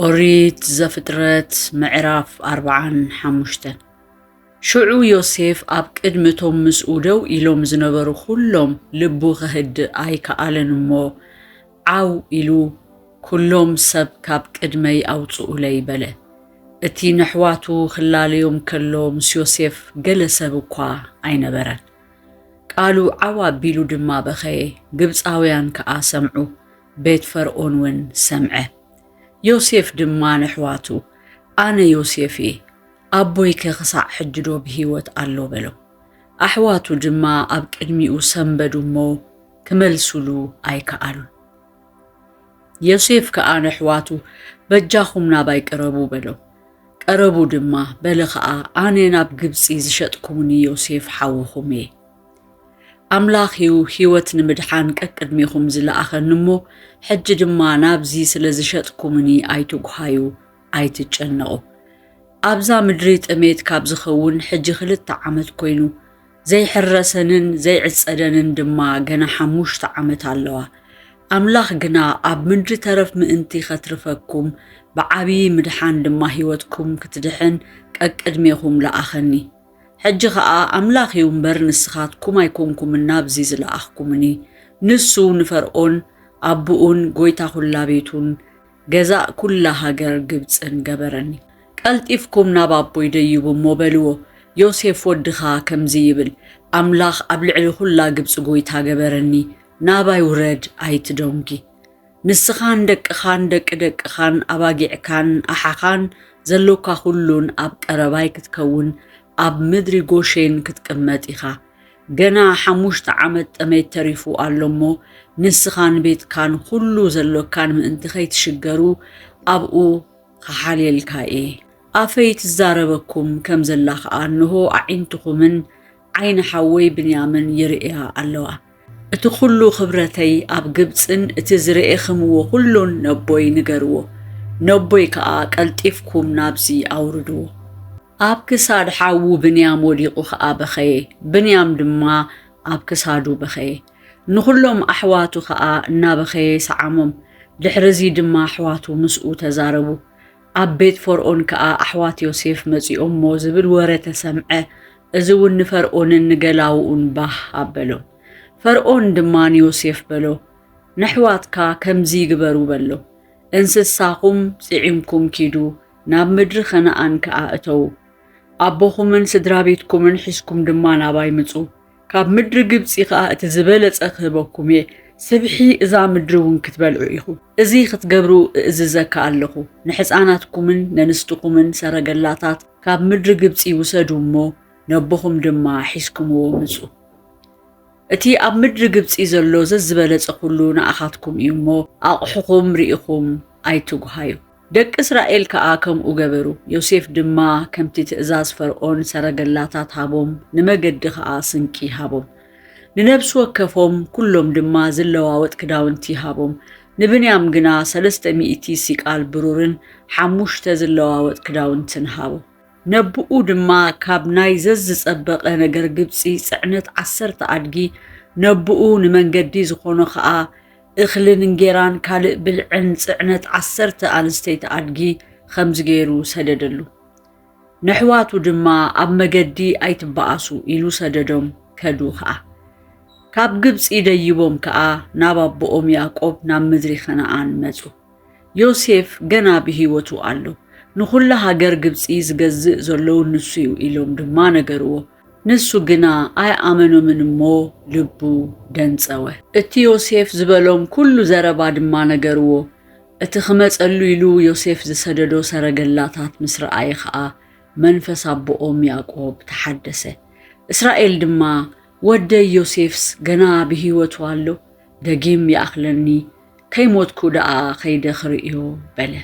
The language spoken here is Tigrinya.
ኦሪት ዘፍጥረት ምዕራፍ ኣርብዓን ሓሙሽተን። ሽዑ ዮሴፍ ኣብ ቅድሚ እቶም ምስኡ ደው ኢሎም ዝነበሩ ኩሎም ልቡ ክህድእ ኣይከኣለን እሞ፣ ዓው ኢሉ፣ "ኩሎም ሰብ ካብ ቅድመይ ኣውጽኡለይ" በለ። እቲ ነሕዋቱ ክላለዮም ከሎ ምስ ዮሴፍ ገለ ሰብ እኳ ኣይነበረን። ቃሉ ዓው ኣቢሉ ድማ በኸየ፣ ግብጻውያን ከኣ ሰምዑ፣ ቤት ፈርኦን እውን ሰምዐ። ዮሴፍ ድማ ነሕዋቱ፣ "ኣነ ዮሴፍ እየ፣ ኣቦይከ ክሳዕ ሕጂ ዶ ብህይወት ኣሎ?" በሎም። ኣሕዋቱ ድማ ኣብ ቅድሚኡ ሰንበዱ እሞ ክመልሱሉ ኣይከኣሉን። ዮሴፍ ከኣ ነሕዋቱ፣ "በጃኹም ናባይ ቅረቡ" በሎም። ቀረቡ ድማ፣ በለ ኸኣ፣ "ኣነ ናብ ግብጺ ዝሸጥኩምኒ ዮሴፍ ሓውኹም እየ። ኣምላኽ እዩ ህይወት ንምድሓን ቀቅድሜኹም ዝለኣኸኒ እሞ፣ ሕጂ ድማ ናብዚ ስለ ዝሸጥኩምኒ ኣይትጉሃዩ፣ ኣይትጨነቑ። ኣብዛ ምድሪ ጥሜት ካብ ዝኸውን ሕጂ ክልተ ዓመት ኮይኑ፣ ዘይሕረሰንን ዘይዕጸደንን ድማ ገና ሓሙሽተ ዓመት ኣለዋ። ኣምላኽ ግና ኣብ ምድሪ ተረፍ ምእንቲ ኸትርፈኩም፣ ብዓብዪ ምድሓን ድማ ህይወትኩም ክትድሕን ቀቅድሜኹም ለኣኸኒ። ሕጂ ኸኣ ኣምላኽ እዩ እምበር ንስኻትኩም ኣይኮንኩምን ናብዚ ዝለኣኽኩምኒ። ንሱ ንፈርኦን ኣቦኡን ጐይታ ኵላ ቤቱን ገዛእ ኵላ ሃገር ግብጽን ገበረኒ። ቀልጢፍኩም ናብ ኣቦይ ደይቡ እሞ በልዎ፣ ዮሴፍ ወድኻ ከምዚ ይብል፣ ኣምላኽ ኣብ ልዕሊ ኵላ ግብጺ ጐይታ ገበረኒ፣ ናባይ ውረድ ኣይትደንጒ። ንስኻን ደቅኻን ደቂ ደቅኻን ኣባጊዕካን ኣሓኻን ዘሎካ ኹሉን ኣብ ቀረባይ ክትከውን ኣብ ምድሪ ጎሼን ክትቅመጥ ኢኻ። ገና ሓሙሽተ ዓመት ጥሜት ተሪፉ ኣሎ እሞ፣ ንስኻን ቤትካን ኹሉ ዘሎካን ምእንቲ ኸይትሽገሩ ኣብኡ ኽሓልየልካ እየ። ኣፈይ ትዛረበኩም ከም ዘላ ኸኣ፣ እንሆ፣ ኣዒንትኹምን ዓይኒ ሓወይ ብንያምን ይርእያ ኣለዋ። እቲ ኹሉ ኽብረተይ ኣብ ግብጽን እቲ ዝርእኽምዎ ኹሉን ነቦይ ንገርዎ። ነቦይ ከኣ፣ ቀልጢፍኩም ናብዚ ኣውርድዎ። ኣብ ክሳድ ሓዉ ብንያም ወዲቑ ኸኣ በኸየ፣ ብንያም ድማ ኣብ ክሳዱ በኸየ። ንኹሎም ኣሕዋቱ ኸኣ እናበኸየ ሰዓሞም። ድሕርዚ ድማ ኣሕዋቱ ምስኡ ተዛረቡ። ኣብ ቤት ፈርኦን ከኣ ኣሕዋት ዮሴፍ መጺኦሞ ዝብል ወረ ተሰምዐ። እዚ እውን ንፈርኦንን ንገላውኡን ባህ ኣበሎም። ፈርኦን ድማ ንዮሴፍ በሎ፣ "ነሕዋትካ ከምዚ ግበሩ" በሎ፣ "እንስሳኹም ጽዒንኩም ኪዱ፣ ናብ ምድሪ ኸነኣን ከኣ እተዉ። ኣቦኹምን ስድራ ቤትኩምን ሒዝኩም ድማ ናባይ ምጹ። ካብ ምድሪ ግብጺ ኸኣ እቲ ዝበለጸ ክህበኩም እየ። ስብሒ እዛ ምድሪ እውን ክትበልዑ ኢኹም። እዚ ክትገብሩ እእዝዘካ ኣለኹ። ንሕፃናትኩምን ነንስትኹምን ሰረገላታት ካብ ምድሪ ግብጺ ውሰዱ እሞ፣ ነቦኹም ድማ ሒዝኩምዎ ምጹ። እቲ ኣብ ምድሪ ግብጺ ዘሎ ዘዝበለጸ ኹሉ ንኣኻትኩም እዩ እሞ፣ ኣቕሑኹም ርኢኹም ኣይትጉሃዩ።" ደቂ እስራኤል ከኣ ከምኡ ገበሩ። ዮሴፍ ድማ ከምቲ ትእዛዝ ፈርኦን ሰረገላታት ሃቦም፣ ንመገዲ ከኣ ስንቂ ሃቦም። ንነፍሲ ወከፎም ኩሎም ድማ ዝለዋወጥ ክዳውንቲ ሃቦም። ንብንያም ግና ሰለስተ ሚእቲ ሲቃል ብሩርን ሓሙሽተ ዝለዋወጥ ክዳውንትን ሃቦ። ነብኡ ድማ ካብ ናይ ዘዝጸበቐ ነገር ግብጺ ጽዕነት ዓሰርተ ኣድጊ፣ ነብኡ ንመንገዲ ዝኾኖ ኸኣ እኽልን እንጌራን ካልእ ብልዕን ጽዕነት ዓሰርተ ኣንስተይቲ ኣድጊ ኸምዚ ገይሩ ሰደደሉ። ነሕዋቱ ድማ፣ "ኣብ መገዲ ኣይትበኣሱ" ኢሉ ሰደዶም፣ ከዱ ኸኣ። ካብ ግብጺ ደይቦም ከኣ ናብ ኣቦኦም ያዕቆብ ናብ ምድሪ ኸነኣን መጹ። ዮሴፍ ገና ብህይወቱ ኣሎ። ንኹላ ሃገር ግብጺ ዝገዝእ ዘሎ ንሱ እዩ ኢሎም ድማ ነገርዎ። ንሱ ግና ኣይኣመኖምን እሞ ልቡ ደንጸወ። እቲ ዮሴፍ ዝበሎም ኩሉ ዘረባ ድማ ነገርዎ። እቲ ክመጸሉ ኢሉ ዮሴፍ ዝሰደዶ ሰረገላታት ምስ ረኣየ ኸኣ መንፈስ ኣቦኦም ያዕቆብ ተሓደሰ። እስራኤል ድማ፣ "ወደይ ዮሴፍስ ገና ብህይወቱ ኣሎ፣ ደጊም ይኣኽለኒ፣ ከይሞትኩ ደኣ ኸይደ ክርእዮ" በለ።